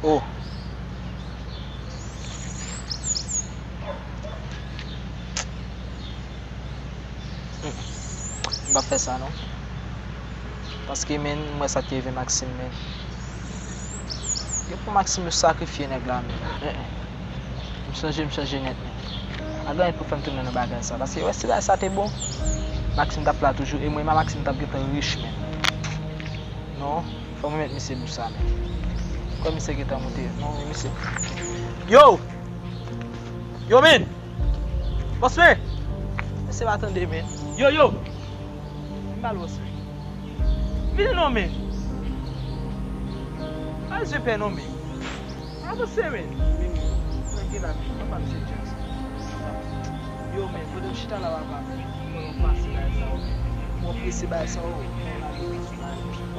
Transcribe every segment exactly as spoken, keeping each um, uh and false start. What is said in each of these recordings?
Oh. Mm. M p ap fè sa non. Paske, men, m wè sa k te rive Maxime, men. Yo pran Maxime, yo sakrifye nèg la, men. Eh, eh. M chanje, m chanje nèt, men. Pa gen anyen pou fè m tounen nan bagay sa. Paske, wè, si bagay sa te bon, Maxime t ap la toujou. E mwen, Maxime t ap gentan rich, men. Non, fò m remèt misye pou sa, men. Kòm misye gentan monte, non, misye. Yo! Yo, men! Bòs, men! Mesye pa tande, men. Yo, yo! Vin pale, bòs, men. Vini non, men. Pa bezwen pè non, men. Avanse, men. Men, men. Mwen gen la, men. Papa, misye James. Yo, men. Kote m chita la, papa? Mwen, mwen pase bagay sa, yo. Mwen prese bagay sa, yo.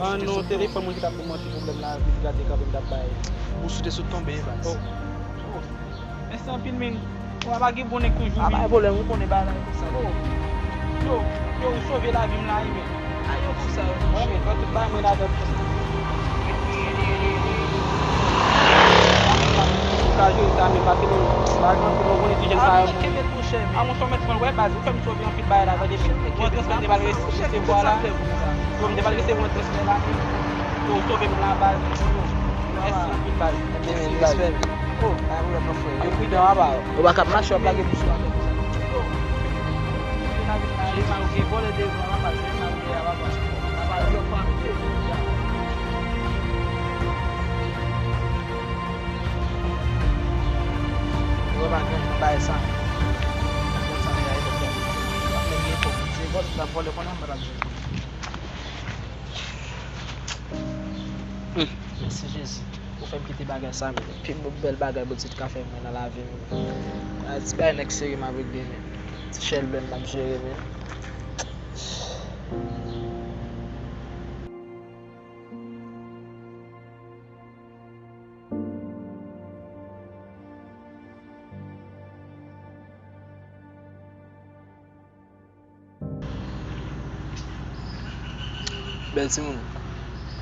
Ah non, telefòn mwen ki t ap ban m anti pwoblèm la, vin gade kanpe m t ap bay. Ou sou te sot tonbe, baz. Oh. Oh. Mèsi anpil, men. Ou pa gen bon nèg toujou, men. A, pa gen pwoblèm, ou konnen bagay la konsa. Oh. Yo, yo, ou sove lavi m la, wi, men. A, yo konsa, yo. Wè, men, fè tout bagay mwen ladan. Ou ka jwe sa, men pa kenbe, pa kenbe, ou konnen ti jèn sa yo. Ah, kenbe tou, chè, men. A, monchè, ou mèt pran l, wè, baz, ou fè m sove anpil bagay la, tande, men. Yon transfè m te pral resevwa la. Yo, m te pral resevwa yon transfè la. Yo, sove m la, baz. Mèsi anpil, baz. Respè. Oh, pa gen pwoblèm non, frè. Yo pridan, apa. Ou pa ka ap mache, w ap lage bous ou atè konsa. Yo. Jemma, ou gen vòlè devan, apa, Jemma, ou gen, apa. Apa, yo pa. Ou wè, pa gen bagay sa. Konsa, nèg la, e lòt bagay. Ap nèg li fò. Se vòlè, l ap vòlè, konnen m pa t ap jwe. Hmm. Mèsi Jezi. Ou fè m kite bagay sa, men. Pi bèl bagay Bondye te ka fè mwen nan lavi m. A, ti bagay nèg serye m ap regle, men. Ti chèlbè m ap jere, men. Bèl timoun.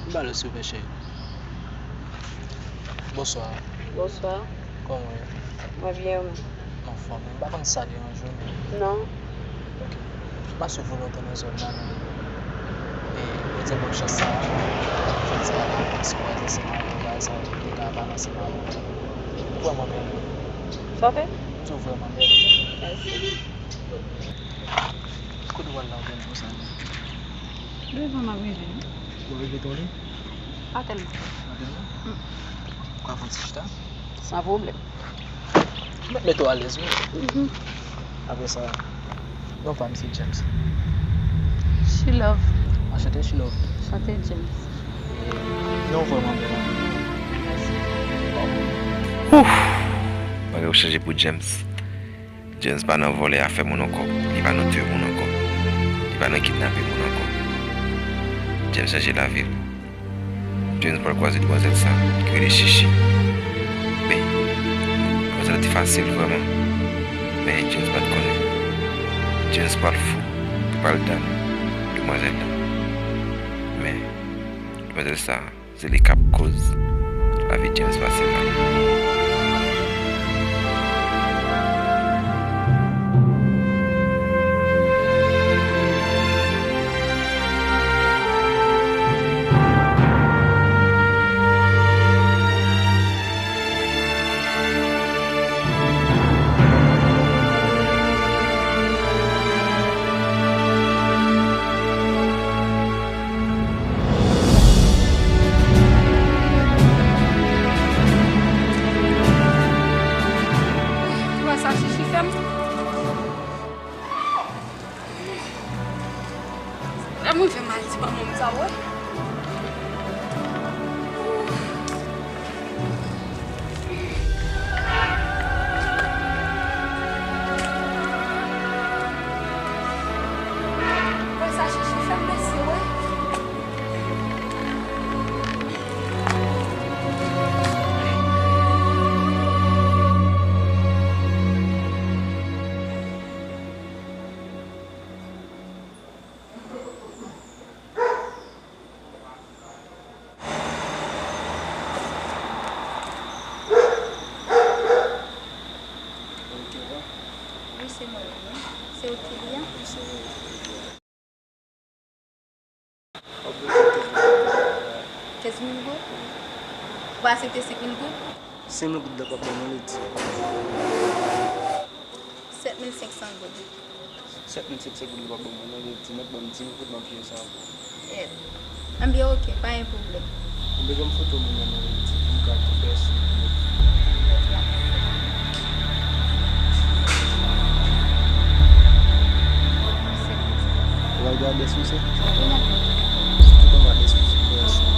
Vin pale silvouplè, cheri. Bonswa. Bonswa. Kòman w ye? Mwen byen, ou menm? M anfòm. M pa konn si sa deranje w, men. Non. Ok. M pa swiv ou lontan nan zòn nan, men. E, yo di m bòn chans sa a. Jodi a la, m te kwaze ansanm avè w, bagay sa yo, m te ka pale ansanm avè w. Ou vrèman bèl. Sa w fè? M di w vrèman bèl. Mèsi. Kote w al la, ou bèl konsa, non? Devan m ap rive, wi. Ou rive tande? Pa tèlman. Pa tèlman? Mm. Ou ka fè yon ti chita? San pwoblèm. Ou mèt mete w alèz, wi. Mhm. Apre sa, non pa m se James. She Love. Anchante, She Love. Anchante, James. Non, vrèman bèl. Mèsi. Ouf! Bagay yo chanje pou James. James pa nan vòlè afè moun ankò. Li pa nan tiye moun ankò. Li pa nan kidnape moun ankò. James chanje lavi l. James pral kwaze demwazèl sa, ki rele Chichi. Men, demwazèl la te fasil vrèman. Men James pa t konnen. James pral fou, li pral damou demwazèl la. Men, demwazèl sa, se li k ap koz lavi James pase mal. Ou wè sa Chichi fè m? Lè m rive m al di manman m sa, w wè. Wè sa Chichi fè m, mesye, wè. W ap bezwen kenz mil goud? Kenz mil goud? Ou pa aksepte senk mil goud? Senk mil goud la p ap ban mwen, li di. Sèt mil senk san goud. Sèt mil senk san goud li p ap ban mwen, non, li di, mèt ban m di mil goud, m ap jere sa pou ou. Ebyen, oke, pa gen pwoblèm. M bezwen foto moun nan, non, li di, pou m ka tou fè sou. Ou al gade sou sa? Wi, m ap gade. Tout anba deskripsyon, fè sou.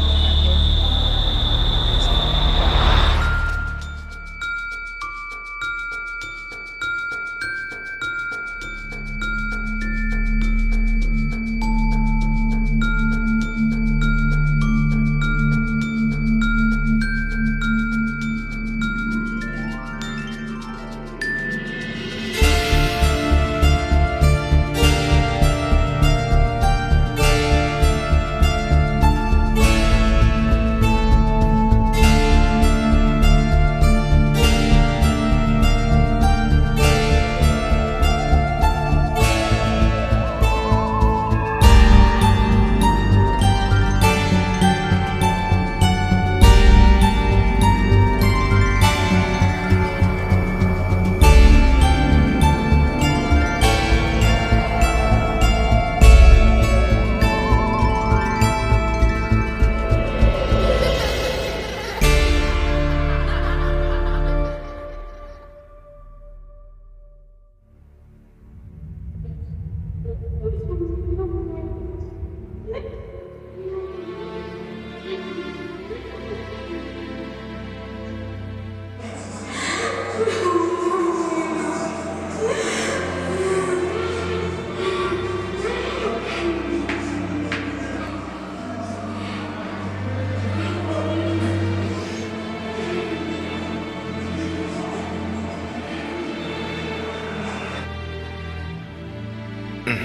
Humm.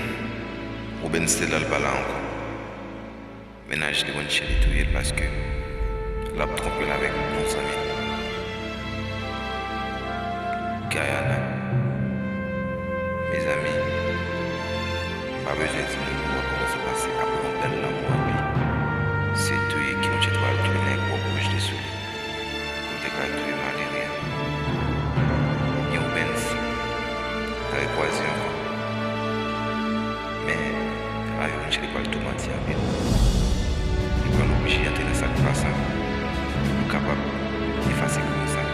Roobens te la, l pa la ankò. Mennaj li konn chèche touye l paske l ap twonpe l avèk bon zanmi l. Gayana. Mezanmi, m pa bezwen di moun pou wè kòman sa pase apre yon bèl lanmou ak li. Se touye ki yon tchèt pral touye nèg wòch de sou li. Ou te ka touye malere a. Ebyen, Roobens, n a rekwaze ankò. Men, lavi moun cheri pral toumante anpil. Li pral oblije antre nan sa k pa sa pou l kapab efase krim sa.